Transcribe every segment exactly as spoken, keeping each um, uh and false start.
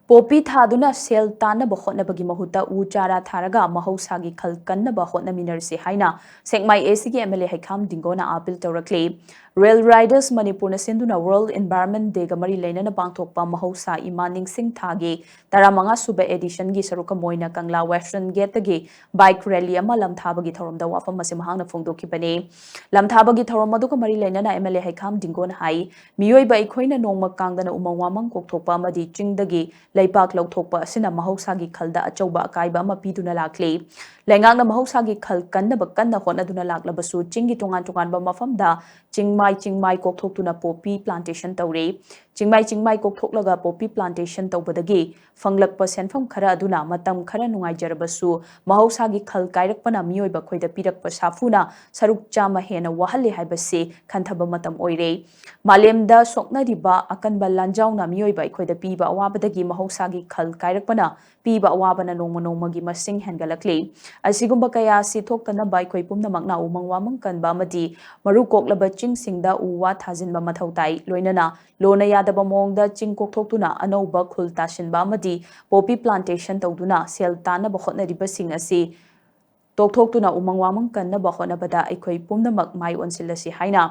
Poppy ꯊꯥꯗꯨꯅ ꯁꯦꯜ ꯇꯥꯟꯅꯕ ꯍꯣꯠꯅꯕꯒꯤ ꯃꯍꯨꯠꯇ ꯎ ꯆꯥꯔꯥ ꯊꯥꯔꯒ ꯃꯍꯧꯁꯥꯒꯤ ꯈꯜ ꯀꯟꯅꯕ ꯍꯣꯠꯅꯃꯤꯟꯅꯔꯁꯤ ꯍꯥꯏꯅ ꯁꯦꯛꯃꯥꯏ ꯑꯦꯁꯤꯒꯤ ꯑꯦꯝ ꯑꯦꯜ ꯑꯦ ꯍꯩꯈꯥꯝ ꯗꯤꯡꯒꯣꯅ ꯑꯥꯄꯤꯜ ꯇꯧꯔꯛꯂꯤ꯫ ꯔꯦꯜ ꯔꯥꯏꯗꯔꯁ ꯃꯅꯤꯄꯨꯔꯅ ꯁꯤꯟꯗꯨꯅ ꯋꯥꯔꯜꯗ ꯏꯟꯚꯥꯏꯔꯟꯃꯦꯟꯠ ꯗꯦꯒ ꯃꯔꯤ ꯂꯩꯅꯅ ꯄꯥꯡꯊꯣꯛꯄ ꯃꯍꯧꯁꯥ ꯏꯃꯥ ꯅꯤꯡꯁꯤꯡ ꯊꯥꯒꯤ ꯇꯔꯥꯃꯉꯥ ꯁꯨꯕ ꯑꯦꯗꯤꯁꯟꯒꯤ ꯁꯔꯨꯛ ꯑꯃ ꯑꯣꯏꯅ ꯀꯪꯂꯥ ꯋꯦꯁꯇꯔꯟ ꯒꯦꯠꯇꯒꯤ ꯕꯥꯏꯛ ꯔꯦꯂꯤ ꯑꯃ ꯂꯝꯊꯥꯕꯒꯤ ꯊꯧꯔꯝꯗ ꯋꯥꯐꯝ ꯑꯁꯤ ꯃꯍꯥꯛꯅ ꯐꯣꯡꯗꯣꯛꯈꯤꯕꯅꯤ꯫ ꯂꯝꯊꯥꯕꯒꯤ ꯊꯧꯔꯝ ꯑꯗꯨꯒ ꯃꯔꯤ ꯂꯩꯅꯅ ꯑꯦꯝ ꯑꯦꯜ ꯑꯦ ꯍꯩꯈꯥꯝ ꯗꯤꯡꯒꯣꯅ ꯍꯥꯏ, ꯃꯤꯑꯣꯏꯕ ꯑꯩꯈꯣꯏꯅ ꯅꯣꯡꯃ ꯀꯥꯡꯗꯅ ꯎꯃꯪ ꯋꯥꯃꯪ ꯀꯣꯛꯊꯣꯛꯄ ꯑꯃꯗꯤ ꯆꯤꯡꯗꯒꯤ ꯂꯩꯄꯥꯛ ꯂꯧꯊꯣꯛꯄ ꯑꯁꯤꯅ ꯃꯍꯧꯁꯥꯒꯤ ꯈꯜꯗ ꯑꯆꯧꯕ ꯑꯀꯥꯏꯕ ꯑꯃ ꯄꯤꯗꯨꯅ ꯂꯥꯛꯂꯤ꯫ ꯂꯩꯉꯥꯛꯅ ꯃꯍꯧꯁꯥꯒꯤ ꯈꯜ ꯀꯟꯅꯕ ꯀꯟꯅ ꯍꯣꯠꯅꯗꯨꯅ ꯂꯥꯛꯂꯕꯁꯨ, ꯆꯤꯡꯒꯤ ꯇꯣꯉꯥꯟ ꯇꯣꯉꯥꯟꯕ ꯃꯐꯝꯗ ꯆꯤꯡꯃꯥꯏ ꯆꯤꯡꯃꯥꯏ ꯀꯣꯛꯊꯣꯛꯇꯨꯅ ꯄꯣꯄꯤ ꯄ꯭ꯂꯥꯟꯇꯦꯁꯟ ꯇꯧꯔꯤ꯫ ꯆꯤꯡꯃꯥꯏ ꯆꯤꯡꯃꯥꯏ ꯀꯣꯛꯊꯣꯛꯂꯒ ꯄꯣꯄꯤ ꯄ꯭ꯂꯥꯟꯇꯦꯁꯟ ꯇꯧꯕꯗꯒꯤ ꯐꯪꯂꯛꯄ ꯁꯦꯟꯐꯝ ꯈꯔ ꯑꯗꯨꯅ ꯃꯇꯝ ꯈꯔ ꯅꯨꯡꯉꯥꯏꯖꯔꯕꯁꯨ, ꯃꯍꯧꯁꯥꯒꯤ ꯈꯜ ꯀꯥꯏꯔꯛꯄꯅ ꯃꯤꯑꯣꯏꯕ ꯑꯩꯈꯣꯏꯗ ꯄꯤꯔꯛꯄ ꯁꯥꯐꯨꯅ ꯁꯔꯨꯛ ꯆꯥꯝꯃ ꯍꯦꯟꯅ ꯋꯥꯍꯜꯂꯦ ꯍꯥꯏꯕꯁꯤ ꯈꯟꯊꯕ ꯃꯇꯝ ꯑꯣꯏꯔꯦ꯫ ꯃꯥꯂꯦꯝꯗ ꯁꯣꯛꯅꯔꯤꯕ ꯑꯀꯟꯕ ꯂꯥꯟꯖꯥꯎꯅ ꯃꯤꯑꯣꯏꯕ ꯑꯩꯈꯣꯏꯗ ꯄꯤꯕ ꯑꯋꯥꯕꯗꯒꯤ ꯃꯍꯧꯁꯥꯒꯤ ꯈꯜ ꯀꯥꯏꯔꯛꯄꯅ ꯄꯤꯕ ꯑꯋꯥꯕꯅ ꯅꯣꯡꯃ ꯅꯣꯡꯃꯒꯤ ꯃꯁꯤꯡ ꯍꯦꯟꯒꯠꯂꯛꯂꯤ꯫ ꯑꯁꯤꯒꯨꯝꯕ ꯀꯌꯥ ꯑꯁꯤ ꯊꯣꯛꯇꯅꯕ ꯑꯩꯈꯣꯏ ꯄꯨꯝꯅꯃꯛꯅ ꯎꯃꯪ ꯋꯥꯃꯪ ꯀꯟꯕ ꯑꯃꯗꯤ ꯃꯔꯨ ꯀꯣꯛꯂꯕ ꯆꯤꯡꯁꯤꯡꯗ ꯎ ꯋꯥ ꯊꯥꯖꯤꯟꯕ ꯃꯊꯧ ꯇꯥꯏ꯫ ꯂꯣꯏꯅꯅ ꯂꯣꯟꯅ ꯌꯥꯗꯕ ꯃꯑꯣꯡꯗ ꯆꯤꯡ ꯀꯣꯛꯊꯣꯛꯇꯨꯅ ꯑꯅꯧꯕ ꯈꯨꯜ ꯇꯥꯁꯤꯟꯕ ꯑꯃꯗꯤ ꯄꯣꯄꯤ ꯄ꯭ꯂꯥꯟꯇꯦꯁꯟ ꯇꯧꯗꯨꯅ ꯁꯦꯜ ꯇꯥꯟꯅꯕ ꯍꯣꯠꯅꯔꯤꯕꯁꯤꯡ ꯑꯁꯤ ꯇꯣꯛꯊꯣꯛꯇꯨꯅ ꯎꯃꯪ ꯋꯥꯃꯪ ꯀꯟꯅꯕ ꯍꯣꯠꯅꯕꯗ ꯑꯩꯈꯣꯏ ꯄꯨꯝꯅꯃꯛ ꯃꯥꯏ ꯑꯣꯟꯁꯤꯜꯂꯁꯤ ꯍꯥꯏꯅ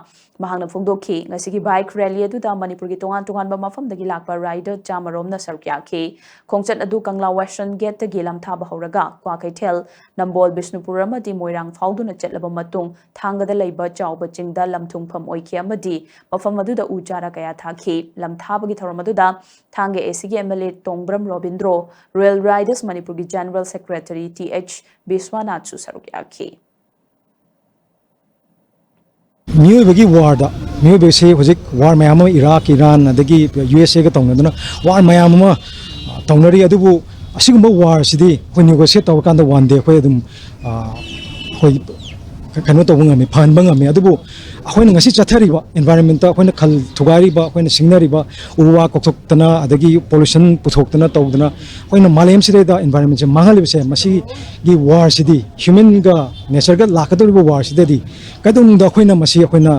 ꯃꯍꯥꯛꯅ ꯐꯣꯡꯗꯣꯛꯈꯤ꯫ ꯉꯁꯤꯒꯤ ꯕꯥꯏꯛ ꯔꯦꯂꯤ ꯑꯗꯨꯗ ꯃꯅꯤꯄꯨꯔꯒꯤ ꯇꯣꯉꯥꯟ ꯇꯣꯉꯥꯟꯕ ꯃꯐꯝꯗꯒꯤ ꯂꯥꯛꯄ ꯔꯥꯏꯗꯔ ꯆꯥꯃꯔꯣꯝꯅ ꯁꯔꯨꯛ ꯌꯥꯈꯤ꯫ ꯈꯣꯡꯆꯠ ꯑꯗꯨ ꯀꯪꯂꯥ ꯋꯦꯁꯇꯔꯟ ꯒꯦꯠꯇꯒꯤ ꯂꯝꯊꯥꯕ ꯍꯧꯔꯒ ꯀ꯭ꯋꯥꯀꯩꯊꯦꯜ, ꯅꯝꯕꯣꯜ, ꯕꯤꯁꯅꯨꯄꯨꯔ ꯑꯃꯗꯤ ꯃꯣꯏꯔꯥꯡ ꯐꯥꯎꯗꯨꯅ ꯆꯠꯂꯕ ꯃꯇꯨꯡ ꯊꯥꯡꯒꯗ ꯂꯩꯕ ꯆꯥꯎꯕ ꯆꯤꯡꯗ ꯂꯝꯊꯨꯡꯐꯝ ꯑꯣꯏꯈꯤ ꯑꯃꯗꯤ ꯃꯐꯝ ꯑꯗꯨꯗ ꯎ ꯆꯥꯔꯥ ꯀꯌꯥ ꯊꯥꯈꯤ꯫ ꯂꯝꯊꯥꯕꯒꯤ ꯊꯧꯔꯝ ꯑꯗꯨꯗ ꯊꯥꯡꯒ ꯑꯦꯁꯤꯒꯤ ꯑꯦꯝ ꯑꯦꯜ ꯑꯦ ꯇꯣꯡꯕ꯭ꯔꯝ ꯔꯣꯕꯤꯟꯗ꯭ꯔꯣ, ꯔꯦꯜ ꯔꯥꯏꯗꯔꯁ ꯃꯅꯤꯄꯨꯔꯒꯤ ꯖꯦꯅꯔꯦꯜ ꯁꯦꯀ꯭ꯔꯦꯇꯔꯤ ꯇꯤ ꯑꯩꯆ ꯕꯤꯁ꯭ꯋꯥꯅꯥꯊꯁꯨ ꯁꯔꯨꯛ ꯌꯥꯈꯤ꯫ ꯃꯤꯑꯣꯏꯕꯒꯤ ꯋꯥꯔꯗ, ꯃꯤꯑꯣꯏꯕꯁꯦ ꯍꯧꯖꯤꯛ ꯋꯥꯔ ꯃꯌꯥꯝ ꯑꯃ, ꯏꯔꯥꯛ, ꯏꯔꯥꯟ, ꯑꯗꯒꯤ ꯌꯨ ꯑꯦꯁ ꯑꯦꯒ ꯇꯧꯅꯗꯅ ꯋꯥꯔ ꯃꯌꯥꯝ ꯑꯃ ꯇꯧꯅꯔꯤ꯫ ꯑꯗꯨꯕꯨ ꯑꯁꯤꯒꯨꯝꯕ ꯋꯥꯔꯁꯤꯗꯤ ꯑꯩꯈꯣꯏ ꯅꯦꯒꯣꯁꯤꯌꯦꯠ ꯇꯧꯔꯀꯥꯟꯗ ꯋꯥꯟ ꯗꯦ ꯑꯩꯈꯣꯏ ꯑꯗꯨꯝ ꯑꯩꯈꯣꯏ ꯀꯩꯅꯣ ꯇꯧꯕ ꯉꯝꯃꯤ, ꯐꯍꯟꯕ ꯉꯝꯃꯤ꯫ ꯑꯗꯨꯕꯨ ꯑꯩꯈꯣꯏꯅ ꯉꯁꯤ ꯆꯠꯊꯔꯤꯕ ꯏꯟꯚꯥꯏꯔꯣꯟꯃꯦꯟꯇ ꯑꯩꯈꯣꯏꯅ ꯈꯜ ꯊꯨꯒꯥꯏꯔꯤꯕ, ꯑꯩꯈꯣꯏꯅ ꯁꯤꯡꯅꯔꯤꯕ ꯎ ꯋꯥ ꯀꯣꯛꯊꯣꯛꯇꯅ, ꯑꯗꯒꯤ ꯄꯣꯂꯨꯁꯟ ꯄꯨꯊꯣꯛꯇꯅ ꯇꯧꯗꯅ ꯑꯩꯈꯣꯏꯅ ꯃꯥꯂꯦꯝꯁꯤꯗꯩꯗ ꯏꯟꯚꯥꯏꯔꯣꯟꯃꯦꯟꯁꯦ ꯃꯥꯡꯍꯜꯂꯤꯕꯁꯦ, ꯃꯁꯤꯒꯤ ꯋꯥꯔꯁꯤꯗꯤ ꯍ꯭ꯌꯨꯃꯦꯟꯒ ꯅꯦꯆꯔꯒ ꯂꯥꯛꯀꯗꯧꯔꯤꯕ ꯋꯥꯔꯁꯤꯗꯗꯤ ꯀꯩꯗꯧꯅꯨꯡꯗ ꯑꯩꯈꯣꯏꯅ ꯃꯁꯤ ꯑꯩꯈꯣꯏꯅ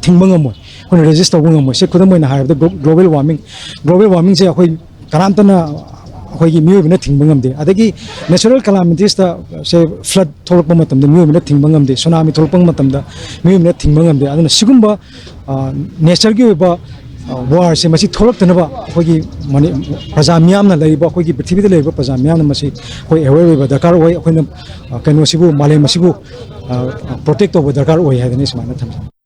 ꯊꯤꯡꯕ ꯉꯝꯃꯣꯏ, ꯑꯩꯈꯣꯏꯅ ꯔꯦꯖꯤꯁ ꯇꯧꯕ ꯉꯝꯃꯣꯏ꯫ ꯁꯤ ꯈꯨꯗꯝ ꯑꯣꯏꯅ ꯍꯥꯏꯔꯕꯗ ꯒ꯭ꯂꯣꯕꯦꯜ ꯋꯥꯔꯃꯤꯡ, ꯒ꯭ꯂꯣꯕꯦꯜ ꯋꯥꯔꯃꯤꯡꯁꯦ ꯑꯩꯈꯣꯏ ꯀꯅꯥꯝꯇꯅ ꯑꯩꯈꯣꯏꯒꯤ ꯃꯤꯑꯣꯏꯕꯅ ꯊꯤꯡꯕ ꯉꯝꯗꯦ꯫ ꯑꯗꯒꯤ natural calamitiesꯇ, ꯁꯦ, flood ꯊꯣꯛꯂꯛꯄ ꯃꯇꯝꯗ ꯃꯤꯑꯣꯏꯕꯅ ꯊꯤꯡꯕ ꯉꯝꯗꯦ, tsunami ꯊꯣꯛꯂꯛꯄ ꯃꯇꯝꯗ ꯃꯤꯑꯣꯏꯕꯅ ꯊꯤꯡꯕ ꯉꯝꯗꯦ꯫ ꯑꯗꯨꯅ ꯁꯤꯒꯨꯝꯕ natureꯒꯤ ꯑꯣꯏꯕ warꯁꯦ ꯃꯁꯤ ꯊꯣꯛꯂꯛꯇꯅꯕ ꯑꯩꯈꯣꯏꯒꯤ ꯃꯅꯤ-, ꯄ꯭ꯔꯖꯥ ꯃꯤꯌꯥꯝꯅ, ꯂꯩꯔꯤꯕ ꯑꯩꯈꯣꯏꯒꯤ ꯄ꯭ꯔꯤꯊꯤꯕꯤꯗ ꯂꯩꯔꯤꯕ ꯄ꯭ꯔꯖꯥ ꯃꯤꯌꯥꯝꯅ ꯃꯁꯤ ꯑꯩꯈꯣꯏ aware ꯑꯣꯏꯕ ꯗꯔꯀꯥꯔ ꯑꯣꯏ꯫ ꯑꯩꯈꯣꯏꯅ ꯀꯩꯅꯣꯁꯤꯕꯨ, ꯃꯥꯂꯦꯝ ꯑꯁꯤꯕꯨ protect ꯇꯧꯕ ꯗꯔꯀꯥꯔ ꯑꯣꯏ ꯍꯥꯏꯗꯅ ꯁꯨꯃꯥꯏꯅ ꯊꯝꯖꯩ꯫